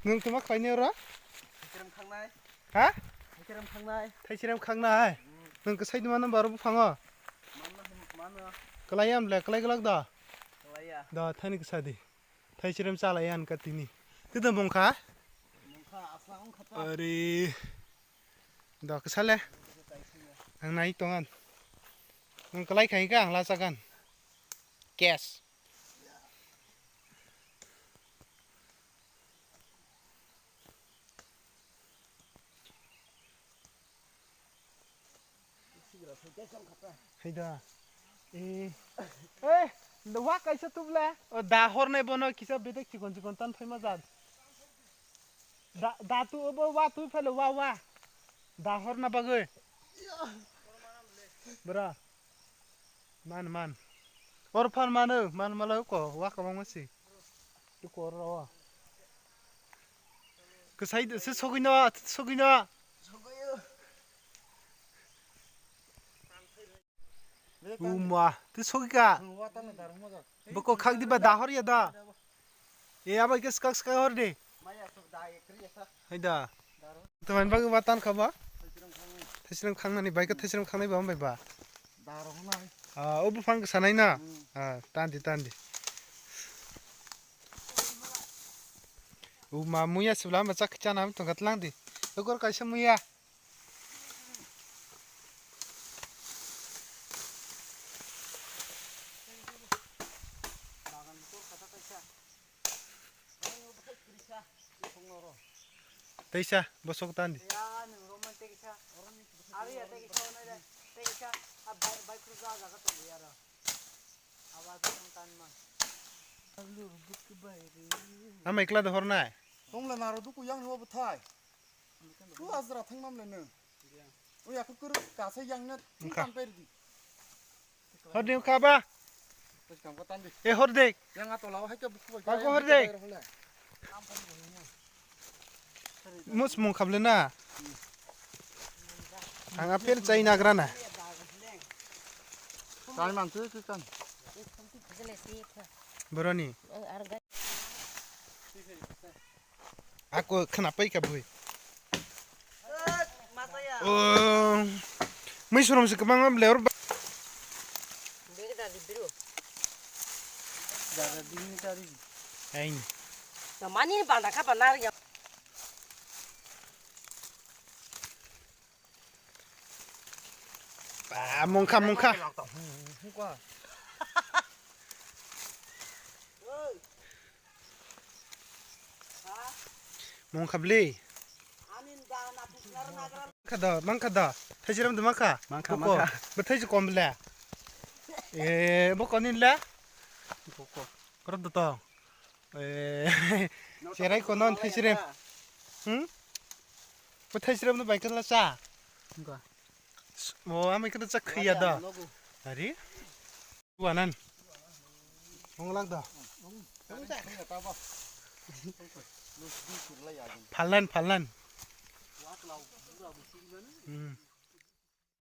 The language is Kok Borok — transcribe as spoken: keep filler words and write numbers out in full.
Nwng tuma khlaini oro? Thaicherem khangnai. Ha? Thaicherem khangnai. Thaicherem khangnai. Hmm. Nwng kwsai dima number buphango? Mano, mano. Kwlai am le, kwlai glak da? Kwlai ya. Da, thani kwsa di. Thaicherem chalai an ka tini. Tida mungkha? Mungkha, asa wngkha ta. Ari. Da, kwsa le? Ang nai tongan. Nwng kwlai khai ka, ang la chagan. Cash. Haida. Eh. Eh, wa kaisa tubla. O da hornai bono kisa bedek chikon chikon tan phaima jat. Da, da tu obo wa tu phale wa wa. Da horna bagwi. Bra. Man, man. Or phan mano, man malo ko, wa ka bang masi. Tu ko ro. Kwsai de, se sogwi no, sogwi no. Uma, tu sogwi ka. Boko khak di ba dahor ya da. E, abo ikhe swkang swkang hor di. Maya sok da, e, kri esa. Hai da. Daro. Tamani bagwi ba tan kha ba? Thaichirang khangnai. Thaichirang khangnani bai khe thaichirang khangnai ba hambai ba? Daro khangnai. Ah, o buphang sanai na? Hmm. Ah, tan di, tan di. O ma muya sibla ma chak chana tong kha tlang di. Tokor kaisa muya. Teisa, bosok tandi. Ama ikla da hornai. Tongla naro duku yang ni obo thai. Tu azra thang mam le nung. Ui aku kuru kasa yang na. Engka. Tam per di. Hor di ka ba? Terus kam katan di. Eh, hor di. Yang ato lawa hai ke buku. Aku hor di. Mus mung khable na. Ang apel chai nagra na. Chai man tu tu kan. Boroni. Ako khna pai ka bui. Oh, mui surum se kwbangma ble or ba- Ain. Mani banda kha bana ya. Ba, mungkha, mungkha. Mungkha bli. Mangkha da, mangkha da. Thaisi ram da mangkha. Mangkha, mangkha. Ba thaisi kom le. E, bo konin le. Koro da to. Eh, cherai kono thai sirem. Hmm? Bo thai sirem no bai kala cha. Engka. Mo amai kala cha khiya da. Ari? Wanan. Onglang da. Phalan, phalan. Hmm.